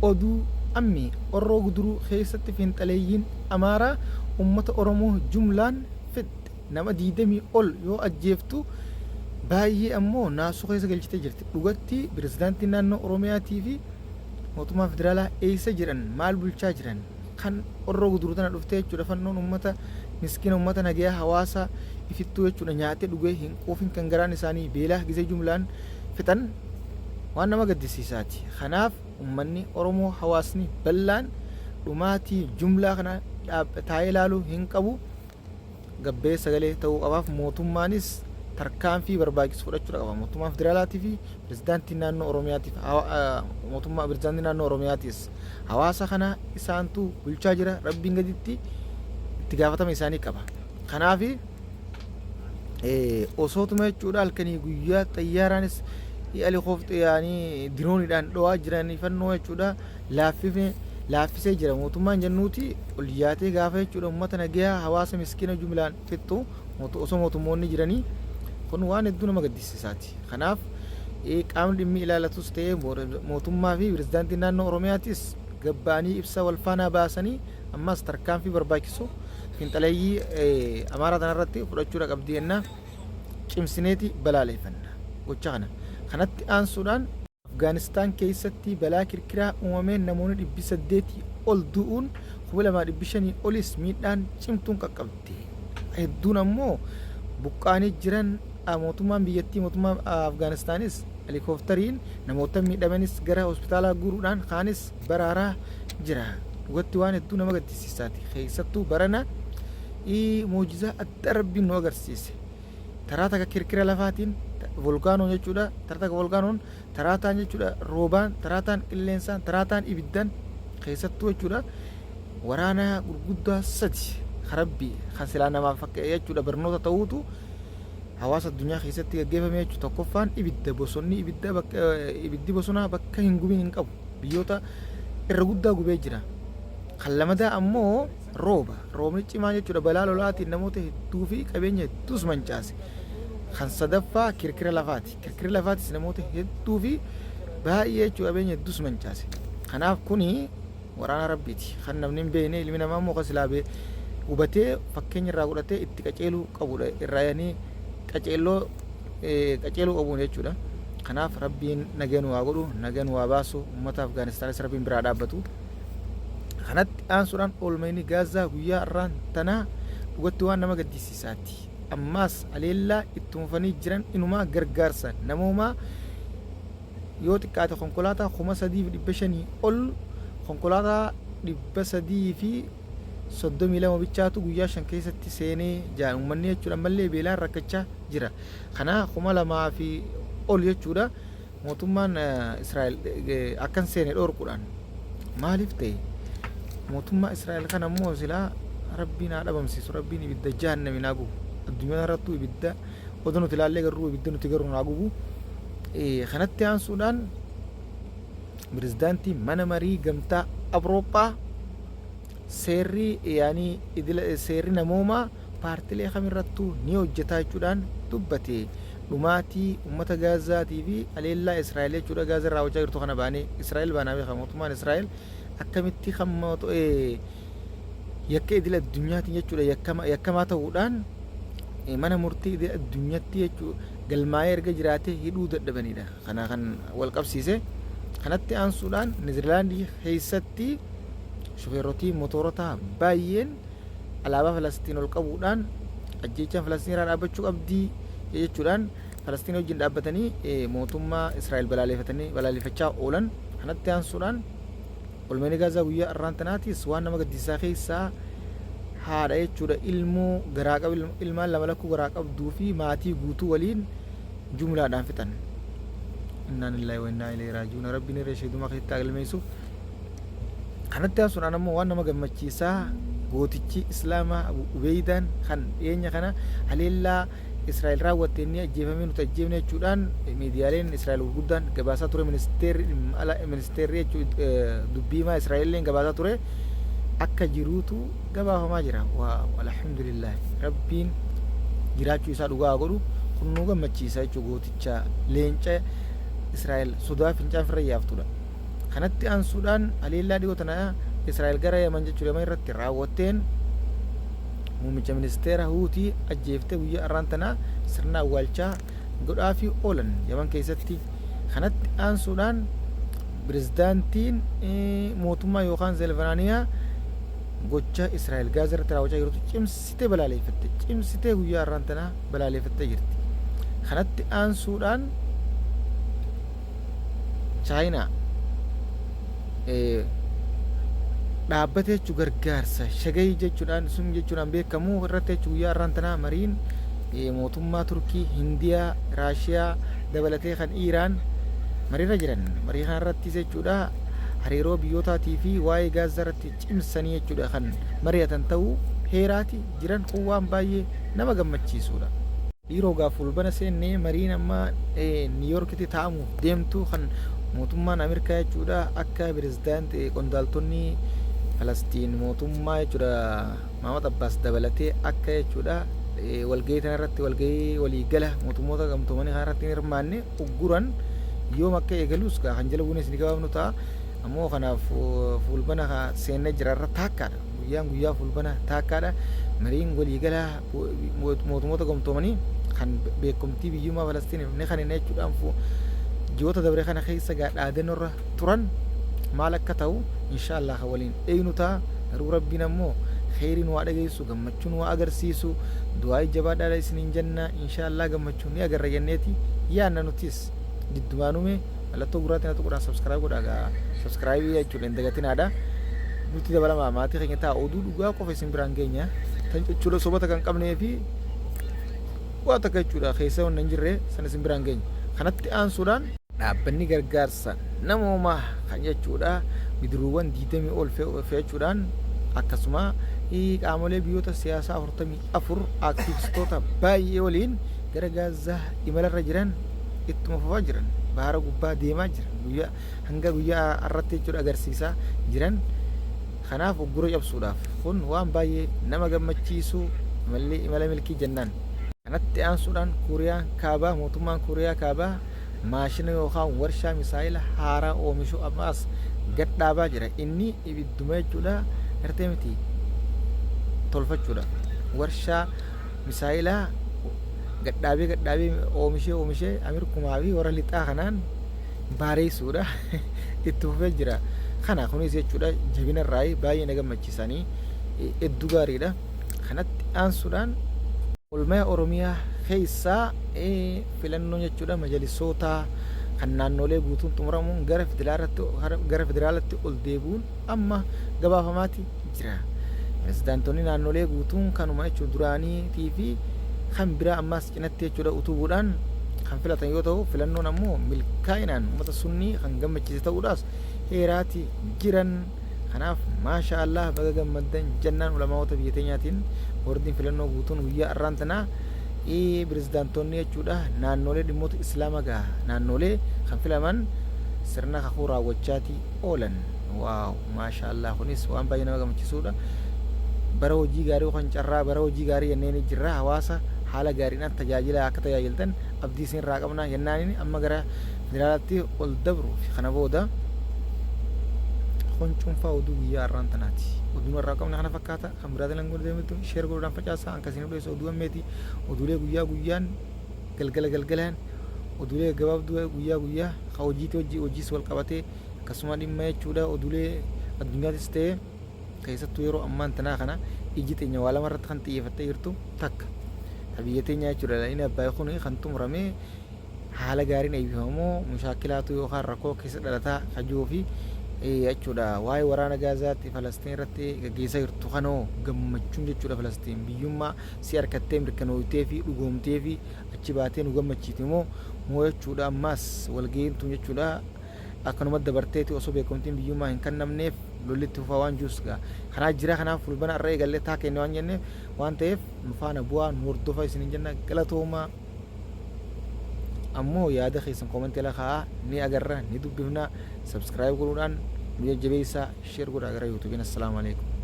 Oduu Ammee Horroo Guduruu keessatti fiinxaleeyyiin Amaaraa uummata Oromoo jumlaan fixxe. Nama 20 ol yoo ajjeeftu baay'ee ammoo naasuu keessa galchitee jirti. Dhugatti pirezidaantiin naannoo Oromiyaatii fi mootummaa federaalaa eessa jiran, maal bulchaa jiran? Kan Horroo Guduruu tana dhuftee jechuudha fannoon uummata miskiina, uummata nagayaa, hawaasa ifittuu jechuudha nyaatee dhugee hin quufin, kan garaan isaanii beelaa gisee jumlaan fixan waan nama gaddisiisaati. Kanaaf uummanni Oromoo, hawaasni bal'aan dhumaatii jumlaa kana taa'ee ilaaluu hin qabu. Gabbee sagalee ta'uu qabaaf, mootummaanis tarkaanfii barbaachisu fudhachuu qaba. Mootummaan federaalaatii fi pirezidaantiin naannoo Oromiyaatiif, mootummaa pirezidaantii naannoo Oromiyaatis hawaasa kana isaantu bulchaa jira. Rabbiin gaditti itti gaafatama isaanii qaba. Kanaaf osootuma jechuudha halkanii guyyaa xayyaaraanis helikoofteraanii dirooniidhaan dhowaa jiran fannoo jechuudha laaffifne laaffisee jira mootummaan jennuuti ol yaatee gaafa jechuudha uummata nagayaa, hawaasa miskiina jumlaan fixxu osoo mootummoonni jiranii, kun waan hedduu nama gaddisiisaati. Kanaaf qaamni dhimmi ilaalatus ta'ee mootummaa fi pirezidaantiin naannoo Oromiyaatis gabba'anii ibsa wal faanaa baasanii ammas tarkaanfii barbaachisu fiinxaleeyyii Amaaraa tanarratti fudhachuudha qabdi jennaa cimsineeti balaaleeffanna gocha kana. Kanatti aansuudhaan Afgaanistaan keessatti balaa kirkiraa uumameen namoonni 800 ol du'uun 2,500 olis miidhaan cimtuun qaqqabde. Hedduun ammoo buqqaanii jiran. Mootummaan biyyattii, mootummaa Afgaanistaanis helikooftariin namoota miidhamanis gara hospitaalaa guuruudhaan kaanis baraaraa jira. Dhugatti waan hedduu nama gaddisiisaati. Keessattuu barana muujizaa adda Rabbiin nu agarsiise. Taraa takka kirkira lafaatiin, volkaanoon jechuudha. Taraa takka volkaanoon, taraataan jechuudha roobaan, taraataan qilleensaan, taraataan ibiddaan, keessattuu jechuudha waraana gurguddaa sadi karabbii kan silaa namaaf fakka jechuudha barnoota ta'uutu hawaasa addunyaa keessatti gaggeeffame jechuudha. Tokkoffaan ibidda bosonni, ibidda bakka ibiddi bosonaa bakka hin gubin hin qabu, biyyoota irra guddaa gubee jira. Kan lamadaa ammoo rooba. Roobni cimaa jechuudha balaa lolaatiin namoota hedduu fi qabeenya hedduus mancaase. Kan sadaffaa kirkira lafaati. Kirkirri lafaatis namoota hedduu fi baay'ee jechuudha qabeenya hedduus mancaase. Kanaaf kuni waraana Rabbiiti. Kan namni hin beekne, ilmi namaa immoo kan silaa hubatee fakkeenya irraa godhatee itti qaceeluu qabudha. Irraa yaanii qaceelloo qaceeluu qabuun jechuudha. Kanaaf Rabbiin nagaa nu haa godhu, nagaa nu haa baasu, uummata Afgaanistaanis Rabbiin biraa dhaabbatu. Kanatti aansuudhaan oolmayni Gaazaa guyyaa har'aan tanaa dhugatti waan nama gaddisiisaati. Ammaas haleellaa itti fufanii jiran, inumaa gargaarsa namoomaa yoo xiqqaate konkolaataa 3,500 ol, konkolaataa 332 bichaatu guyyaa 5 keessatti seenee jira. Uummanni jechuudha ammallee beelaan rakkachaa jira. Kana 2,000 fi ol jechuudha. Mootummaan Israa'el akkan seene dhorkuudhaan maaliif ta'e? Mootummaa Israa'el kana immoo silaa Rabbiin haa dhabamsiisu, Rabbiin ibidda jahannami naa gubu, addunyaa irrattuu ibidda odoo nuti ilaallee garuu ibidda nuti garuu naa gubu. Kanatti aansuudhaan pirezidaantii mana marii gamtaa Awurooppaa seerri yaanii idila seerri namoomaa paartilee kamirrattuu ni hojjetaa jechuudhaan dubbate. Dhumaatii uummata Gaazaatii fi haleellaa Israa'el jechuudha Gaazaa irraa hojjaa jirtu kana baanee Israa'el baanaa beekama. Mootummaan Israa'el akkamitti kan yakka idil addunyaatiin jechuudha yakkamaa ta'uudhaan mana murtii idil addunyaatti jechuu galmaa'ee erga jiraatee hidhuu dadhabanidha. Kana kan wal qabsiise. Kanatti aansuudhaan Neezerlaandii keessatti shufeerotii motoorotaa baay'een alaabaa Falastiin ol qabuudhaan ajjeechaan Falastiin irraa dhaabbachuu qabdii jechuudhaan Falastiin wajjin dhaabbatanii mootummaa Israa'el balaaleffatanii balaaleffachaa oolan. Kanatti aansuudhaan olmeeni Gaazaa guyyaa har'aan tanaatis waan nama gaddisiisaa keessaa haadha jechuudha ilmoo garaa qabu, ilmaan lama lakkuu garaa qabduu fi maatii guutuu waliin jumlaadhaan fixan. Innaa lillaahi wa innaa ilayhi raaji'uun. Rabbiin irra ishee dumaa keessatti haa galmeessu. Kanatti aansuudhaan ammoo waan nama gammachiisaa gootichi Islaamaa Abu Ubeeydaan kan dhiyeenya kana haleellaa Israa'el raawwatte inni ajjeefamee nuti ajjeefne jechuudhaan miidiyaaleen Israa'el gurguddaan gabaasaa ture, ministeerri ala ministeerri dubbii himaa Israa'el illee gabaasaa ture, akka jiruutu gabaafamaa jira. Waaw, alhamdulillah, Rabbiin jiraachuu isaa dhugaa haa godhu. Kun nu gammachiisa jechuudha, gooticha leenca Israa'el sodaa fincaan firra yaaftudha. Kanatti aansuudhaan haleellaa dhiyoo tana Israa'el gara Yaman jechuudha Yaman irratti raawwatteen muummicha ministeera Huutii ajjeeftee guyyaa har'aan tana sirna awwaalchaa godhaafii oolan Yaman keessatti. Kanatti aansuudhaan pirezidaantiin mootummaa yookaan Zelvanaaniyaa gocha Israa'el Gaazaa irratti raawwachaa jirtu cimsitee balaaleeffatte. Cimsitee guyyaa har'aan tana balaaleeffattee jirti. Kanatti aansuudhaan Chaayinaa dhaabbata jechuun gargaarsa shagayii jechuudhaan sun jechuudhaan beekamu irratti jechuun guyyaa har'aan tanaa mariin mootummaa Turkii, Hindiyaa, Raashiyaa dabalatee kan Iiraan mariirra jiran. Marii kana irrattis jechuudha hariiroo biyyootaatii fi waa'ee Gaazaa irratti cimsanii jechuudha kan mari'atan ta'uu heeraati jiran kun waan baay'ee nama gammachiisudha. Dhiiroo gaa Fulbana seenne mariin amma Niiyorkitti taa'amuuf deemtu kan mootummaan Ameerikaa jechuudha akka pirezidaant qondaaltonni Falastiin mootummaa jechuudha Mahamad Abbaas dabalatee akka jechuudha walgahii tana irratti walgahii waliigala mootummoota gamtoomanii kana irratti hin hirmaanne ugguran yoom akka eegalus gaa kan jala buunes ni gabaabnu ta'a. Ammoo kanaaf Fulbana seenne jira irra taakkaadha. Guyyaan guyyaa Fulbana taakkaadha. Mariin waliigalaa mootummoota gamtoomanii kan beekumtii biyyummaa Falastiiniif ni kanina jechuudhaan ji'oota dabre kana keessa gaa dhaadannoorra turan maal akka ta'u inshaallah kan waliin eegnu ta'a. Garuu Rabbiin ammoo kheyrii nu haa dhageessu, gammachuu nu haa agarsiisu, du'aa'ii jabaadhaadha isiniin jenna, inshaallah gammachuu ni agarra jenneeti yaanna nutis jiddumaanuu mee mallattoo gurraatti na tuquudhaan subscribe godhaa gaa subscribe jechuudha hin dagatinaadha. Nutti dabalamaa maatii keenya ta'a oduu dhugaa qofa isin biraan geenya tan jechuudha sobata kan qabnee fi waa takka jechuudha keessa wanna hin jirre san isin biraan geenya. Kanatti aansuudhaan dhaabbanni gargaarsa namoomaa kan jechuudha bidiruuwwan 20 ol fe'achuudhaan akkasuma qaamolee biyyoota siyaasaa 44 aktiivistoota baay'ee waliin gara Gaazaa imalarra jiran ittuma fufaa jiran bahara gubbaa deemaa jiran guyyaa hanga guyyaa har'atti jechuudha agarsiisaa jiran. Kanaaf uggura cabsuudhaaf kun waan baay'ee nama gammachiisu imalli imala milkii jennaan. Kanatti aansuudhaan Kuuriyaan Kaabaa mootummaan Kuuriyaa Kaabaa maashina yookaan warshaa misaayila haaraa oomishu ammaas gad dhaabaa jira. Inni ibidduma jechuudha gartee miti tolfachuudha. Warshaa misaayilaa gad dhaabee gad dhaabee oomishee oomishee Ameerikumaa fi warra lixaa kanaan baareessuudha itti fufee jira. Kana kunis jechuudha jabina irraa baay'ee na gammachiisanii hedduu gaariidha. Kanatti aansuudhaan olmaya Oromiyaa keessaa filannoon jechuudha majalisoota kan naannolee guutuun xumuramuun gara federaalatti ol deebi'uun amma gabaafamaati jira. Pirezidaantonni naannolee guutuun kanuma jechuun duraaniitii fi kan biraa ammaas cinatti jechuudha utubuudhaan kan filatan yoo ta'u filannoon ammoo milkaa'inaan uummata sunnii kan gammachiise ta'uudhaas heeraati jiran. Kanaaf maasha Allah baga gammaddan jennaan ulamaa'ota biyya teenyaatiin boordiin filannoo guutuun guyyaa arraan tanaa pirezidaantonni jechuudha naannolee dhimmoota islaama gaa naannolee kan filaman sirna kakuu raawwachaati oolan. Waaw maasha Allah kunis waan baay'ee nama gammachiisuudha. Bara hojii gaarii yookaan carraa bara hojii gaarii jennee jirra hawaasa haala gaariidhaan tajaajila akka tajaajiltan abdii isin irraa qabna jennaaniin amma gara federaalaatti ol dabru kana booda kun cuunfaa oduu guyyaa har'aan tanaati. Oduun har'aa qabne kana fakkaata. Kan biraatiin hanga deemtu share godhuudhaan facaasaa hanka isin dhiyeessu oduu ammeeti. Oduulee guyyaa guyyaan galgala galgalaan oduulee gabaabduu guyyaa guyyaa ka hojiitii hojii hojiis wal qabatee akkasuma dhimma jechuudha oduulee addunyaatis ta'ee keessattuu yeroo ammaan tanaa kana iji teenya waa lama irratti kan xiyyeeffattee jirtu takka ta biyya teenyaa jechuudha inni abbaay kun kan xumurame haala gaariin eebbifamoo mushaakilaatu yookaan rakkoo keessa dhalataa kajuu fi jechuudha waa'ee waraana Gaazaatti Falastiin irratti gaggeessaa jirtu kanoo gammachuun jechuudha Falastiin biyyummaa si harkattee mirkanooytee fi dhugoomtee fi achi baatee nu gammachiiti moo moo jechuudha ammaas walga'iin tun jechuudha akkanuma dabarteeti osoo beekamtiin biyyummaa hin kennamneef lolli itti fufaa waan jirus gaa kanaa jira. Kanaaf Fulbana irra eegallee taa kenne waan jenne waan ta'eef nu faana bu'aa nu hordofa isinin jenna. Galatoomaa. Ammoo yaada keessan koomentii ala kaa'aa, ni agarra, ni dubbifna. Subscribe godhuudhaan nu jajjabeessaa, share godhaa gara yuutuubiin. Assalaamu alaikum.